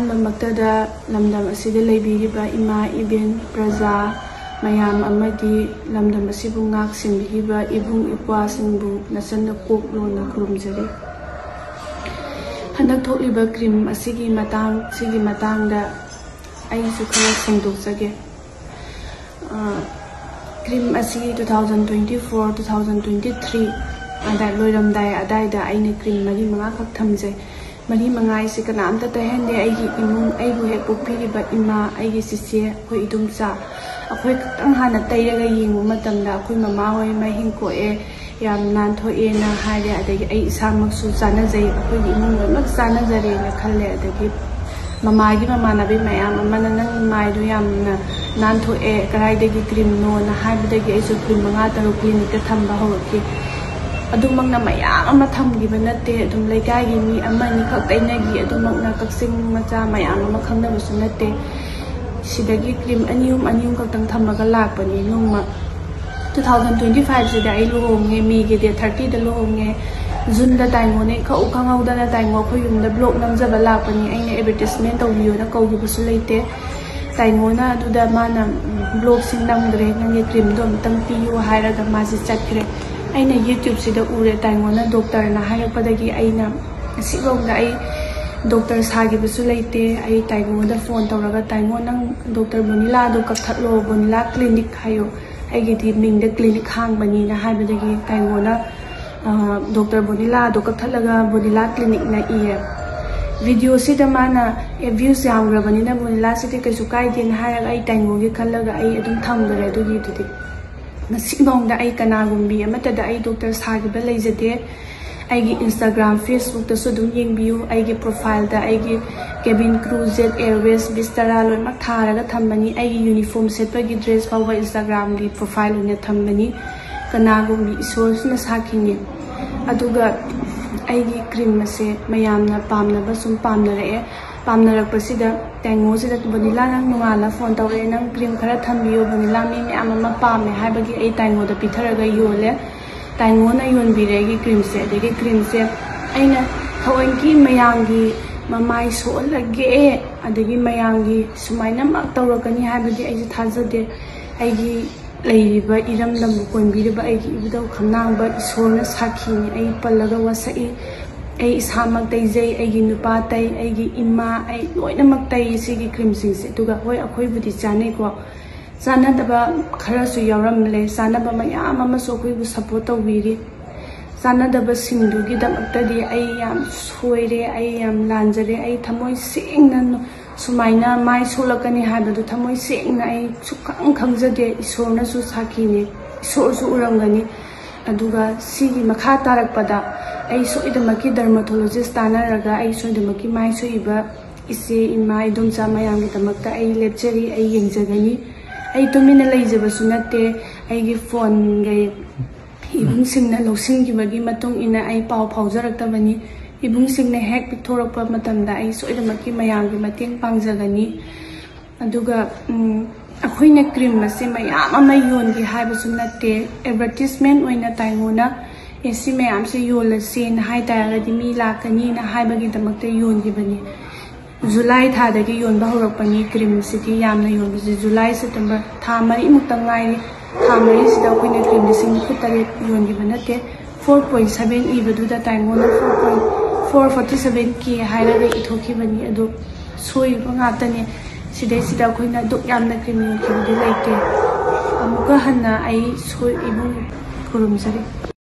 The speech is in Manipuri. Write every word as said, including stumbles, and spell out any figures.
ꯑꯍꯥꯟꯕꯃꯛꯇꯗ ꯂꯝꯗꯝ ꯑꯁꯤꯗ ꯂꯩꯕꯤꯔꯤꯕ ꯏꯃꯥ ꯏꯕꯦꯟ ꯄ꯭ꯔꯖꯥ ꯃꯌꯥꯝ ꯑꯃꯗꯤ ꯂꯝꯗꯝ ꯑꯁꯤꯕꯨ ꯉꯥꯛ ꯁꯦꯟꯕꯤꯔꯤꯕ ꯏꯕꯨꯡ ꯏꯄ꯭ꯋꯥꯁꯤꯡꯕꯨ ꯅꯆꯟꯅ ꯀꯣꯛ ꯂꯣꯟꯅ ꯈꯨꯔꯨꯝꯖꯔꯤ꯫ ꯍꯟꯗꯛ ꯊꯣꯛꯂꯤꯕ ꯀ꯭ꯔꯤꯝ ꯑꯁꯤꯒꯤ ꯃꯇꯥꯡ, ꯁꯤꯒꯤ ꯃꯇꯥꯡꯗ ꯑꯩꯁꯨ ꯈꯔ ꯐꯣꯡꯗꯣꯛꯆꯒꯦ꯫ ꯑ, ꯀ꯭ꯔꯤꯝ ꯑꯁꯤ two thousand twenty four, two thousand twenty three ꯑꯗꯥꯏ ꯂꯣꯏꯔꯝꯗꯥꯏ ꯑꯗꯥꯏꯗ ꯑꯩꯅ ꯀ꯭ꯔꯤꯝ ꯃꯔꯤ ꯃꯉꯥꯈꯛ ꯊꯝꯖꯩ꯫ ꯃꯔꯤ ꯃꯉꯥ ꯍꯥꯏꯁꯦ ꯀꯅꯥꯝꯇ ꯇꯩꯍꯟꯗꯦ꯫ ꯑꯩꯒꯤ ꯏꯃꯨꯡ, ꯑꯩꯕꯨ ꯍꯦꯛ ꯄꯣꯛꯄꯤꯔꯤꯕ ꯏꯃꯥ, ꯑꯩꯒꯤ ꯆꯤꯆꯦ, ꯑꯩꯈꯣꯏ ꯏꯗꯣꯝꯆꯥ, ꯑꯩꯈꯣꯏ ꯈꯛꯇꯪ ꯍꯥꯟꯅ ꯇꯩꯔꯒ ꯌꯦꯡꯕ ꯃꯇꯝꯗ ꯑꯩꯈꯣꯏ ꯃꯃꯥ ꯍꯣꯏ ꯃꯍꯤꯡ ꯀꯣꯛꯑꯦ, ꯌꯥꯝ ꯅꯥꯟꯊꯣꯛꯑꯦꯅ ꯍꯥꯏꯔꯦ꯫ ꯑꯗꯒꯤ ꯑꯩ ꯏꯁꯥꯃꯛꯁꯨ ꯆꯥꯟꯅꯖꯩ, ꯑꯩꯈꯣꯏꯒꯤ ꯏꯃꯨꯡ ꯂꯣꯏꯅꯃꯛ ꯆꯥꯟꯅꯖꯔꯦꯅ ꯈꯜꯂꯦ꯫ ꯑꯗꯒꯤ ꯃꯃꯥꯒꯤ ꯃꯃꯥꯟꯅꯕꯤ ꯃꯌꯥꯝ ꯑꯃꯅ "ꯅꯪ ꯃꯥꯏꯗꯣ ꯌꯥꯝꯅ ꯅꯥꯟꯊꯣꯛꯑꯦ, ꯀꯗꯥꯏꯗꯒꯤ ꯀ꯭ꯔꯤꯝꯅꯣꯅ?" ꯍꯥꯏꯕꯗꯒꯤ ꯑꯩꯁꯨ ꯀ꯭ꯔꯤꯝ ꯃꯉꯥ ꯇꯔꯨꯛ ꯀ꯭ꯂꯤꯅꯤꯛꯇ ꯊꯝꯕ ꯍꯧꯔꯛꯈꯤ꯫ ꯑꯗꯨꯃꯛꯅ ꯃꯌꯥꯝ ꯑꯃ ꯊꯝꯈꯤꯕ ꯅꯠꯇꯦ, ꯑꯗꯨꯝ ꯂꯩꯀꯥꯏꯒꯤ ꯃꯤ ꯑꯃ ꯑꯅꯤꯈꯛ ꯇꯩꯅꯈꯤ꯫ ꯑꯗꯨꯃꯛꯅ ꯀꯛꯆꯤꯡ ꯃꯆꯥ ꯃꯌꯥꯝ ꯑꯃ ꯈꯪꯅꯕꯁꯨ ꯅꯠꯇꯦ꯫ ꯁꯤꯗꯒꯤ ꯀ꯭ꯔꯤꯝ ꯑꯅꯤ ꯑꯍꯨꯝ, ꯑꯅꯤ ꯑꯍꯨꯝ ꯈꯛꯇꯪ ꯊꯝꯃꯒ ꯂꯥꯛꯄꯅꯤ ꯅꯣꯡꯃ꯫ Two thousand twenty five ꯁꯤꯗ ꯑꯩ ꯂꯨꯍꯣꯡꯉꯦ, ꯃꯦꯒꯤ date thirty ꯗ ꯂꯨꯍꯣꯡꯉꯦ꯫ ꯖꯨꯟꯗ ꯇꯥꯏꯉꯣꯅ ꯏꯈꯪ ꯈꯪꯍꯧꯗꯅ ꯇꯥꯏꯉꯣ ꯑꯩꯈꯣꯏ ꯌꯨꯝꯗ ꯕ꯭ꯂꯣꯛ ꯅꯝꯖꯕ ꯂꯥꯛꯄꯅꯤ꯫ ꯑꯩꯅ advertisement ꯇꯧꯕꯤꯌꯣꯅ ꯀꯧꯈꯤꯕꯁꯨ ꯂꯩꯇꯦ꯫ ꯇꯥꯏꯉꯣꯅ ꯑꯗꯨꯗ ꯃꯥꯅ, "ꯎꯝ, ꯕ꯭ꯂꯣꯛꯁꯤ ꯅꯝꯗ꯭ꯔꯦ, ꯅꯪꯒꯤ ꯀ꯭ꯔꯤꯝꯗꯣ ꯑꯝꯇꯪ ꯄꯤꯌꯨ" ꯍꯥꯏꯔꯒ ꯃꯥꯁꯦ ꯆꯠꯈ꯭ꯔꯦ꯫ ꯑꯩꯅ YouTube ꯁꯤꯗ ꯎꯔꯦ ꯇꯥꯏꯉꯣꯅ ꯗꯣꯛꯇꯔꯅ ꯍꯥꯏꯔꯛꯄꯗꯒꯤ꯫ ꯑꯩꯅ ꯉꯁꯤꯐꯥꯎꯗ ꯑꯩ ꯗꯣꯛꯇꯔ ꯁꯥꯈꯤꯕꯁꯨ ꯂꯩꯇꯦ꯫ ꯑꯩ ꯇꯥꯏꯉꯣꯗ ꯐꯣꯟ ꯇꯧꯔꯒ, "ꯇꯥꯏꯉꯣ, ꯅꯪ ꯗꯣꯛꯇꯔ ꯕꯣꯅꯤꯂꯥꯗꯣ ꯀꯛꯊꯠꯂꯣ, ꯕꯣꯅꯤꯂꯥ ꯀ꯭ꯂꯤꯅꯤꯛ ꯍꯥꯏꯌꯣ, ꯑꯩꯒꯤꯗꯤ ꯃꯤꯡꯗ ꯀ꯭ꯂꯤꯅꯤꯛ ꯍꯥꯡꯕꯅꯤꯅ" ꯍꯥꯏꯕꯗꯒꯤ ꯇꯥꯏꯉꯣꯅ, ꯑ, ꯗꯣꯛꯇꯔ ꯕꯣꯅꯤꯂꯥꯗꯣ ꯀꯛꯊꯠꯂꯒ ꯕꯣꯅꯤꯂꯥ ꯀ꯭ꯂꯤꯅꯤꯛꯅ ꯏꯌꯦ꯫ ꯚꯤꯗꯤꯑꯣꯁꯤꯗ ꯃꯥꯅ, "ꯑꯦ, views ꯌꯥꯝꯈ꯭ꯔꯕꯅꯤꯅ ꯕꯣꯅꯤꯂꯥꯁꯤꯗꯤ ꯀꯩꯁꯨ ꯀꯥꯏꯗꯦꯅ" ꯍꯥꯏꯔꯒ ꯑꯩ ꯇꯥꯏꯉꯣꯒꯤ ꯈꯜꯂꯒ ꯑꯩ ꯑꯗꯨꯝ ꯊꯝꯈ꯭ꯔꯦ ꯑꯗꯨꯒꯤꯗꯨꯗꯤ꯫ ꯉꯁꯤꯐꯥꯎꯗ ꯑꯩ ꯀꯅꯥꯒꯨꯝꯕꯤ ꯑꯃꯠꯇꯗ ꯑꯩ ꯗꯣꯛꯇꯔ ꯁꯥꯈꯤꯕ ꯂꯩꯖꯗꯦ꯫ ꯑꯩꯒꯤ Instagram, Facebook ꯇꯁꯨ ꯑꯗꯨꯝ ꯌꯦꯡꯕꯤꯌꯨ꯫ ꯑꯩꯒꯤ profile ꯗ ꯑꯩꯒꯤ cabin crew, Jet Airways, Vistara ꯂꯣꯏꯅꯃꯛ ꯊꯥꯔꯒ ꯊꯝꯕꯅꯤ꯫ ꯑꯩꯒꯤ uniform ꯁꯦꯠꯄꯒꯤ dress ꯐꯥꯎꯕ Instagram ꯒꯤ profile ꯑꯣꯏꯅ ꯊꯝꯕꯅꯤ꯫ ꯀꯅꯥꯒꯨꯝꯕꯤ ꯏꯁꯣꯔꯁꯤꯅ ꯁꯥꯈꯤꯅꯤ꯫ ꯑꯗꯨꯒ ꯑꯩꯒꯤ ꯀ꯭ꯔꯤꯝ ꯑꯁꯦ ꯃꯌꯥꯝꯅ ꯄꯥꯝꯅꯕ ꯁꯨꯝ ꯄꯥꯝꯅꯔꯛꯑꯦ꯫ ꯄꯥꯝꯅꯔꯛꯄꯁꯤꯗ ꯇꯥꯏꯉꯣꯁꯤꯗ, "ꯕꯣꯅꯤꯂꯥ, ꯅꯪ ꯅꯣꯡꯉꯥꯜꯂ ꯐꯣꯟ ꯇꯧꯔꯛꯑꯦ, ꯅꯪ ꯀ꯭ꯔꯤꯝ ꯈꯔ ꯊꯝꯕꯤꯌꯣ ꯕꯣꯅꯤꯂꯥ, ꯃꯤ ꯃꯌꯥꯝ ꯑꯃ ꯄꯥꯝꯃꯦ" ꯍꯥꯏꯕꯒꯤ ꯑꯩ ꯇꯥꯏꯉꯣꯗ ꯄꯤꯊꯔꯒ ꯌꯣꯜꯂꯦ꯫ ꯇꯥꯏꯉꯣꯅ ꯌꯣꯟꯕꯤꯔꯦ ꯑꯩꯒꯤ ꯀ꯭ꯔꯤꯝꯁꯦ꯫ ꯑꯗꯒꯤ ꯀ꯭ꯔꯤꯝꯁꯦ ꯑꯩꯅ ꯊꯑꯣꯏꯀꯤ ꯃꯌꯥꯝꯒꯤ ꯃꯃꯥꯏ ꯁꯣꯛꯍꯜꯂꯒꯦ, ꯑꯗꯒꯤ ꯃꯌꯥꯝꯒꯤ ꯁꯨꯃꯥꯏꯅꯃꯛ ꯇꯧꯔꯛꯀꯅꯤ ꯍꯥꯏꯕꯗꯤ ꯑꯩꯁꯦ ꯊꯥꯖꯗꯦ꯫ ꯑꯩꯒꯤ ꯂꯩꯔꯤꯕ ꯏꯔꯝꯗꯝꯕꯨ ꯀꯣꯟꯕꯤꯔꯤꯕ ꯑꯩꯒꯤ ꯏꯕꯨꯙꯧ ꯈꯝꯂꯥꯡꯕ ꯏꯁꯣꯔꯅ ꯁꯥꯈꯤꯅꯤ꯫ ꯑꯩ ꯄꯜꯂꯒ ꯋꯥꯁꯛꯏ꯫ ꯑꯩ ꯏꯁꯥꯃꯛ ꯇꯩꯖꯩ, ꯑꯩꯒꯤ ꯅꯨꯄꯥ ꯇꯩ, ꯑꯩꯒꯤ ꯏꯃꯥ, ꯑꯩ ꯂꯣꯏꯅꯃꯛ ꯇꯩ ꯁꯤꯒꯤ ꯀ꯭ꯔꯤꯝꯁꯤꯡꯁꯦ꯫ ꯑꯗꯨꯒ ꯍꯣꯏ, ꯑꯩꯈꯣꯏꯕꯨꯗꯤ ꯆꯥꯅꯩꯀꯣ, ꯆꯥꯟꯅꯗꯕ ꯈꯔꯁꯨ ꯌꯥꯎꯔꯝꯂꯦ꯫ ꯆꯥꯟꯅꯕ ꯃꯌꯥꯝ ꯑꯃꯁꯨ ꯑꯩꯈꯣꯏꯕꯨ ꯁꯞꯄꯣꯔꯠ ꯇꯧꯕꯤꯔꯤ꯫ ꯆꯥꯟꯅꯗꯕꯁꯤꯡꯗꯨꯒꯤꯗꯃꯛꯇꯗꯤ ꯑꯩ ꯌꯥꯝ ꯁꯣꯏꯔꯦ, ꯑꯩ ꯌꯥꯝ ꯂꯥꯟꯖꯔꯦ꯫ ꯑꯩ ꯊꯃꯣꯏ ꯁꯦꯡꯅ ꯁꯨꯃꯥꯏꯅ ꯃꯥꯏ ꯁꯣꯛꯂꯛꯀꯅꯤ ꯍꯥꯏꯕꯗꯨ ꯊꯃꯣꯏ ꯁꯦꯡꯅ ꯑꯩ ꯁꯨꯛꯈꯪ ꯈꯪꯖꯗꯦ꯫ ꯏꯁꯣꯔꯅꯁꯨ ꯁꯥꯈꯤꯅꯦ, ꯏꯁꯣꯔꯁꯨ ꯎꯔꯝꯒꯅꯤ꯫ ꯑꯗꯨꯒ ꯁꯤꯒꯤ ꯃꯈꯥ ꯇꯥꯔꯛꯄꯗ ꯑꯩ ꯁꯣꯏꯗꯃꯛꯀꯤ ꯗꯔꯃꯥꯇꯣꯂꯣꯖꯤꯁ ꯇꯥꯟꯅꯔꯒ ꯑꯩ ꯁꯣꯏꯗꯃꯛꯀꯤ ꯃꯥꯏ ꯁꯣꯛꯏꯕ ꯏꯆꯦ, ꯏꯃꯥ, ꯏꯗꯣꯝꯆꯥ ꯃꯌꯥꯝꯒꯤꯗꯃꯛꯇ ꯑꯩ ꯂꯦꯞꯆꯔꯤ, ꯑꯩ ꯌꯦꯡꯖꯒꯅꯤ꯫ ꯑꯩ ꯇꯨꯃꯤꯟꯅ ꯂꯩꯖꯕꯁꯨ ꯅꯠꯇꯦ꯫ ꯑꯩꯒꯤ ꯐꯣꯟꯒ ꯏꯕꯨꯡꯁꯤꯡꯅ ꯂꯧꯁꯤꯟꯈꯤꯕꯒꯤ ꯃꯇꯨꯡ ꯏꯟꯅ ꯑꯩ ꯄꯥꯎ ꯐꯥꯎꯖꯔꯛꯇꯕꯅꯤ꯫ ꯏꯕꯨꯡꯁꯤꯡꯅ ꯍꯦꯛ ꯄꯤꯛꯊꯣꯔꯛꯄ ꯃꯇꯝꯗ ꯑꯩ ꯁꯣꯏꯗꯃꯛꯀꯤ ꯃꯌꯥꯝꯒꯤ ꯃꯇꯦꯡ ꯄꯥꯡꯖꯒꯅꯤ꯫ ꯑꯗꯨꯒ, ꯎꯝ, ꯑꯩꯈꯣꯏꯅ ꯀ꯭ꯔꯤꯝ ꯑꯁꯦ ꯃꯌꯥꯝ ꯑꯃ ꯌꯣꯟꯒꯦ ꯍꯥꯏꯕꯁꯨ ꯅꯠꯇꯦ꯫ ꯑꯦꯗꯚꯔꯇꯤꯁꯃꯦꯟ ꯑꯣꯏꯅ ꯇꯥꯏꯉꯣꯅ, "ꯑꯦ, ꯁꯤ ꯃꯌꯥꯝꯁꯦ ꯌꯣꯜꯂꯁꯦꯅ ꯍꯥꯏ ꯇꯥꯔꯒꯗꯤ ꯃꯤ ꯂꯥꯛꯀꯅꯤꯅ" ꯍꯥꯏꯕꯒꯤꯗꯃꯛꯇ ꯌꯣꯟꯈꯤꯕꯅꯤ꯫ ꯖꯨꯂꯥꯏ ꯊꯥꯗꯒꯤ ꯌꯣꯟꯕ ꯍꯧꯔꯛꯄꯅꯤ꯫ ꯀ꯭ꯔꯤꯝꯁꯤꯗꯤ ꯌꯥꯝꯅ ꯌꯣꯟꯕꯁꯦ ꯖꯨꯂꯥꯏ, ꯁꯦꯞꯇꯦꯝꯕꯔ ꯊꯥ ꯃꯔꯤꯃꯨꯛꯇ ꯉꯥꯏꯔꯤ꯫ ꯊꯥ ꯃꯔꯤꯁꯤꯗ ꯑꯩꯈꯣꯏꯅ ꯀ꯭ꯔꯤꯝ ꯂꯤꯁꯤꯡ ꯅꯤꯐꯨ ꯇꯔꯦꯠ ꯌꯣꯟꯈꯤꯕ ꯅꯠꯇꯦ꯫ Four point seven ꯏꯕꯗꯨꯗ ꯇꯥꯏꯉꯣꯟꯅ four point four forty seven K ꯍꯥꯏꯔꯒ ꯏꯊꯣꯛꯈꯤꯕꯅꯤ꯫ ꯑꯗꯨ ꯁꯣꯏꯕ ꯉꯥꯛꯇꯅꯦ꯫ ꯁꯤꯗꯩꯁꯤꯗ ꯑꯩꯈꯣꯏꯅ ꯑꯗꯨꯛ ꯌꯥꯝꯅ ꯀ꯭ꯔꯤꯝ ꯌꯣꯟꯈꯤꯕꯗꯤ ꯂꯩꯇꯦ꯫ ꯑꯃꯨꯛꯀ ꯍꯟꯅ ꯑꯩ ꯁꯣꯏ ꯏꯕꯨꯡ ꯈꯨꯔꯨꯝꯖꯔꯤ꯫